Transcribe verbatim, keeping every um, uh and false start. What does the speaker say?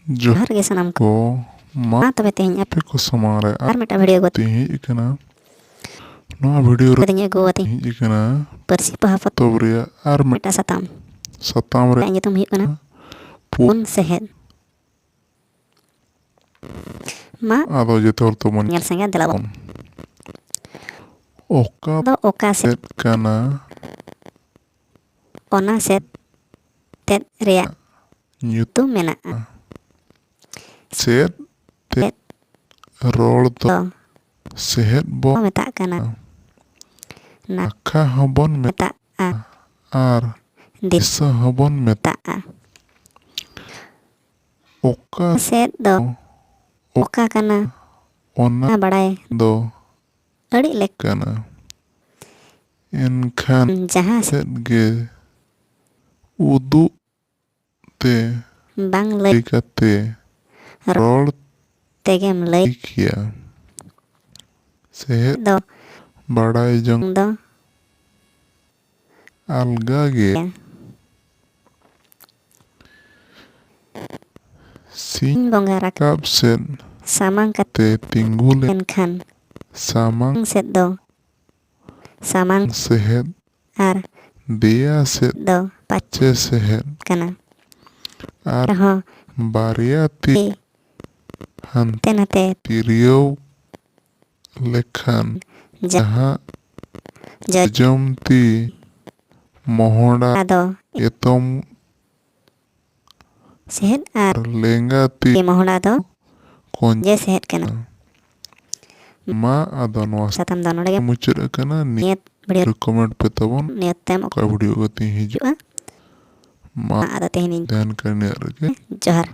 ᱡᱚᱦᱟᱨ ᱜᱮ ᱥᱟᱱᱟᱢ ᱠᱚ᱾ ᱠᱚ ᱢᱟ ᱢᱟ ᱛᱚᱵᱮ ᱛᱮᱦᱮᱧ ᱟᱯᱮ ᱟᱯᱮ ᱠᱚ ᱥᱟᱢᱟᱝ ᱨᱮ ᱟᱨ ᱢᱤᱫᱴᱟᱝ ᱵᱷᱤᱰᱤᱭᱳ ᱜᱚᱛᱮ ᱛᱮᱧ ᱦᱮᱡ ᱟᱠᱟᱱᱟ᱾ ᱱᱚᱣᱟ ᱵᱷᱤᱰᱤᱭᱳ ᱨᱮ ᱠᱟᱛᱮᱧ ᱟᱹᱜᱩ ᱟᱛᱮᱧ ᱦᱮᱡ ᱟᱠᱟᱱᱟ᱾ ᱯᱟᱹᱨᱥᱤ ᱯᱚᱦᱟ ᱯᱚᱛᱚᱵ ᱯᱚᱛᱚᱵ ᱨᱮᱭᱟᱜ ᱟᱨ ᱢᱤᱫ ᱢᱤᱫᱴᱟᱝ ᱥᱟᱛᱟᱢ ᱥᱟᱛᱟᱢ ᱨᱮ ᱨᱮᱭᱟᱜ ᱧᱩᱛᱩᱢ ᱦᱩᱭᱩᱜ ᱠᱟᱱᱟ ᱯᱩᱱ ᱯᱩᱱ ᱥᱮᱦᱮᱫ᱾ ᱢᱟ ᱟᱫᱚ ᱡᱚᱛᱚ ᱦᱚᱲ ᱛᱮᱵᱚᱱ ᱧᱮᱞ ᱥᱟᱸᱜᱮ ᱫᱮᱞᱟ ᱵᱚᱱ᱾ ᱚᱠᱟ ᱫᱚ ᱚᱠᱟ ᱥᱮᱫ ᱥᱮᱫ ᱠᱟᱱᱟ? ᱚᱱᱟ ᱥᱮᱫ ᱛᱮᱫ ᱨᱮᱭᱟᱜ ᱧᱩᱛᱩᱢ ᱢᱮᱱᱟᱜᱼᱟ᱾ ᱥᱮᱫ ᱛᱮᱫ ᱨᱚᱲ ᱫᱚ ᱫᱚ ᱥᱮᱦᱮᱫ ᱵᱚ ᱠᱚ ᱢᱮᱛᱟᱜ ᱠᱟᱱᱟ᱾ ᱱᱟ- ᱱᱟᱠᱷᱟ ᱦᱚᱸᱵᱚᱱ ᱢᱮᱛᱟᱜᱼᱟ᱾ ᱢᱮᱛᱟᱜᱼᱟ᱾ ᱟᱨ ᱫᱤᱥ- ᱫᱤᱥᱟᱹ ᱦᱚᱸᱵᱚᱱ ᱢᱮᱛᱟᱜᱼᱟ᱾ ᱢᱮᱛᱟᱜᱼᱟ᱾ ᱚᱠᱟ ᱥᱮᱫ ᱫᱚ ᱚᱠᱟ ᱠᱟᱱᱟ? ᱚᱱᱟ ᱚᱱᱟ ᱵᱟᱲᱟᱭ ᱫᱚ ᱟᱹᱰᱤ ᱞᱮᱠ ᱠᱟᱱᱟ᱾ ᱮᱱᱠᱷᱟᱱ ᱡᱟᱦᱟᱸ ᱥᱮᱫ ᱥᱮᱫ ᱜᱮ ᱩᱫᱩᱜ ᱛᱮ ᱵᱟᱝ ᱞᱟᱹᱭ ᱞᱟᱹᱭ ᱠᱟᱛᱮ ᱨᱚᱲ ᱛᱮᱜᱮᱢ ᱞᱟᱹᱭ ᱞᱟᱹᱭ ᱠᱮᱭᱟ᱾ ᱥᱮᱦᱮᱫ ᱫᱚ ᱵᱟᱲᱟᱭ ᱡᱚᱝ ᱫᱚ ᱟᱞᱜᱟ ᱜᱮ᱾ ᱥᱤᱧ ᱵᱚᱸᱜᱟ ᱨᱟᱠᱟᱵ ᱨᱟᱠᱟᱵ ᱥᱮᱫ ᱥᱟᱢᱟᱝ ᱠᱟᱛᱮ ᱛᱮ ᱛᱤᱸᱜᱩ ᱞᱮᱱᱠᱷᱟᱱ ᱞᱮᱱᱠᱷᱟᱱ ᱥᱟᱢᱟᱝ ᱥᱮᱫ ᱫᱚ ᱥᱟᱢᱟᱝ ᱥᱮᱦᱮᱫ ᱟᱨ ᱫᱮᱭᱟ ᱥᱮᱫ ᱫᱚ ᱯᱟᱪᱮ ᱥᱮᱦᱮᱫ ᱠᱟᱱᱟ᱾ ᱟᱨ ᱟᱨᱦᱚᱸ ᱵᱟᱨᱭᱟ ᱛᱤ ᱛᱤ ᱦᱟᱱᱛᱮ ᱦᱟᱱᱛᱮ ᱱᱟᱛᱮ ᱛᱤᱨᱭᱟᱹᱣ ᱞᱮᱠᱷᱟᱱ ᱡᱟ- ᱡᱟᱦᱟᱸ ᱡᱟ- ᱡᱚᱡᱚᱢ ᱛᱤ ᱢᱚᱦᱚᱰᱟ ᱟᱫᱚ ᱮᱛᱚᱢ ᱥᱮᱦᱮᱫ ᱟᱨ ᱟᱨ ᱞᱮᱸᱜᱟ ᱛᱤ ᱛᱤ ᱢᱚᱦᱚᱰᱟ ᱫᱚ ᱠᱚᱧᱡᱮ ᱥᱮᱦᱮᱫ ᱠᱟᱱᱟ᱾ ᱢᱟ ᱟᱫᱚ ᱱᱚᱣᱟ ᱥᱟᱛᱟᱢ ᱫᱚ ᱱᱚᱰᱮ ᱜᱮ ᱢᱩᱪᱟᱹᱫ ᱟᱠᱟᱱᱟ᱾ ᱱᱤᱭᱟᱹ ᱱᱤᱭᱟᱹ ᱵᱷᱤᱰᱤᱭᱳ ᱠᱚᱢᱮᱱᱴ ᱯᱮ ᱛᱟᱵᱚᱱ᱾ ᱱᱤᱭᱟᱹ ᱛᱟᱭᱚᱢ ᱚᱠᱟ ᱵᱷᱤᱰᱤᱭᱳ ᱠᱟᱛᱮ ᱦᱤᱡᱩᱜᱼᱟ᱾ ᱦᱤᱡᱩᱜᱼᱟ᱾ ᱢᱟ ᱟᱫᱚ ᱛᱮᱦᱮᱧ ᱱᱤᱧ ᱛᱟᱦᱮᱱ ᱠᱟᱱᱟ ᱱᱤᱭᱟᱹ ᱨᱮᱜᱮ᱾ ᱡᱚᱦᱟᱨ᱾